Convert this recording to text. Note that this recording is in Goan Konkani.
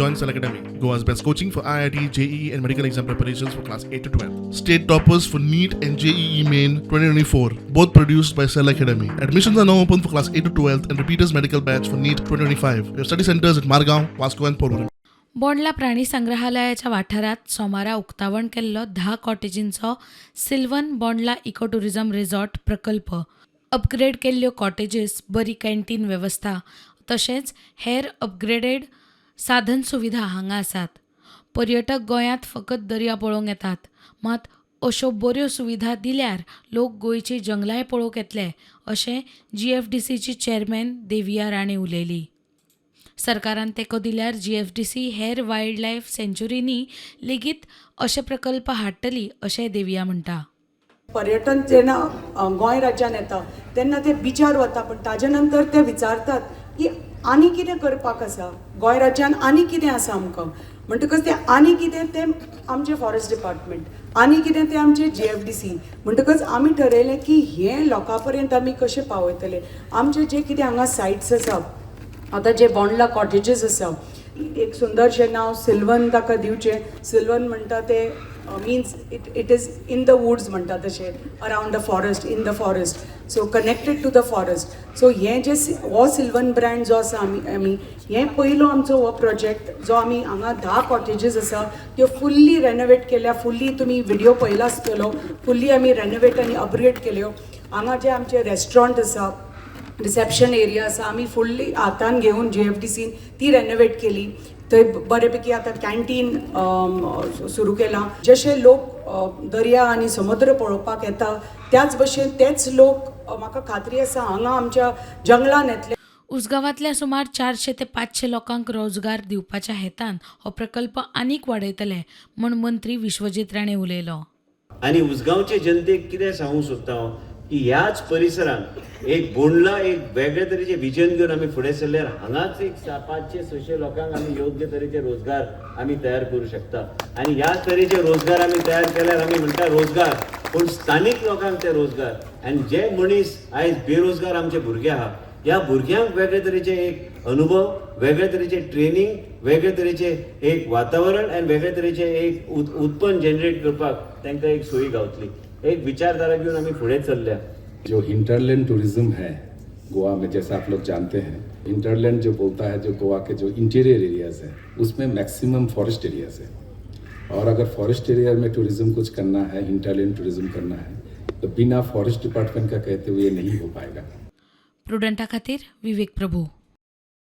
Join Cell Academy, Goa's best coaching for IIT, JEE, and medical exam preparations for class 8 to 12. State toppers for NEET and JEE Main 2024, both produced by Cell Academy. Admissions are now open for class 8 to 12 and repeaters medical batch for NEET 2025. We have study centers at Margao, Vasco, and Porvorim. Bondla प्राणी संग्रहालयाच्या वाठारात सोमारा उक्तावण केल्लो 10 कॉटेजींचो सिल्वन बोंडला इको टुरिझम रिसॉर्ट प्रकल्प अपग्रेड केल्ल्यो कॉटेजीस, बरी कॅन्टीन वेवस्था तशेंच हेर अपग्रेडेड साधन सुविधा हांगा आसात. पर्यटक गोंयांत फकत दर्या पळोवंक येतात, मात अश्यो बऱ्यो सुविधा दिल्यार लोक गोंयची जंगलांय पळोवंक येतले अशें जीएफडीसीची चॅरमॅन देविया राणे उलयली. सरकारान तेंको दिल्यार जीएफडीसी हेर वायल्ड लायफ सँच्युरींनी लेगीत अशे प्रकल्प हाडटली अशें देविया म्हणटा. पर्यटन जेन्ना गोंय राज्यान येता तेन्ना ते बिचार वता, पण ताजे नंतर ते विचारतात की आनी कितें करपाक आसा गोंय राज्यान, आनी कितें आसा आमकां. म्हणटकच तें आनी कितें तें आमचें फॉरेस्ट डिपार्टमेंट, आनी कितें तें आमचें जीएफडीसी. म्हणटकच आमी ठरयलें की हें लोकां पर्यंत आमी कशें पावयतले. आमचे जे कितें हांगा सायट्स आसा, आतां जे बोंडला कॉटेजीस आसा, एक सुंदरशें नांव सिल्वन ताका दिवचें. सिल्वन म्हणटा ते means it is in the woods म्हणटा तशें, around the forest, in the forest, so connected to the forest. So हें जे हो सिल्वन ब्रँड जो आसा, आमी हें पयलो आमचो हो प्रोजेक्ट जो आमी हांगा 10 कॉटेजीस आसा त्यो फुल्ली रेनोवेट केल्या. फुल्ली, तुमी व्हिडियो पळयला आसतलो, फुल्ली आमी रेनोवेट आनी अपग्रेड केल्यो. हांगा जे आमचे रेस्टॉरंट आसा, रिसेप्शन एरिया आसा, आमी फुल्ली हातान घेवन जीएफडीसीन ती रेनोवेट केली. थंय बरेपैकी आतां कॅन्टीन सुरू केलां. जशे लोक दर्या आनी समुद्र पळोवपाक येता, त्याच भशेन तेच लोक म्हाका खात्री आसा, हांगा आमच्या जंगलान येतले. उसगांवांतल्या सुमार 400 ते 500 लोकांक रोजगार दिवपाच्या हेतान हो प्रकल्प आनीक वाडयतले म्हूण मंत्री विश्वजीत राणे उलयलो. आनी उसगांवचे जनतेक कितें सांगूंक सोदता हांव की ह्याच परिसरांत एक बोंडला एक वेगळे तरेचे विजन घेवन आमी फुडें सरल्यार हांगाच एक 500-600 लोकांक आमी योग्य तरेचे रोजगार आमी तयार करूं शकता. आनी ह्या तरेचे रोजगार आमी तयार केल्यार, आमी म्हणटा रोजगार, पूण स्थानीक लोकांक ते रोजगार आनी जे मनीस आयज बेरोजगार आमचे भुरगे आहा, ह्या भुरग्यांक वेगळे तरेचे एक अनुभव, वेगळे तरेचे ट्रेनिंग, वेगळे तरेचे एक वातावरण आनी वेगळे तरेचे एक उत्पन्न जनरेट करपाक तांकां एक सोयी गावतली. एक विचारधारा घेवन आमी फुडें चल्ल्या. जो हिंटरलैंड टूरिज्म है गोवा में, जैसा आप लोग जानते हैं, हिंटरलैंड जो बोलता है, जो गोवा के जो इंटीरियर एरियाज है, उसमें मैक्सिमम फॉरेस्ट एरियाज है और अगर फॉरेस्ट एरिया में टूरिज्म कुछ करना है, हिंटरलैंड टूरिज्म करना है, तो बिना फॉरेस्ट डिपार्टमेंट का कहते हुए नहीं हो पाएगा. प्रुडंटा खातीर विवेक प्रभू.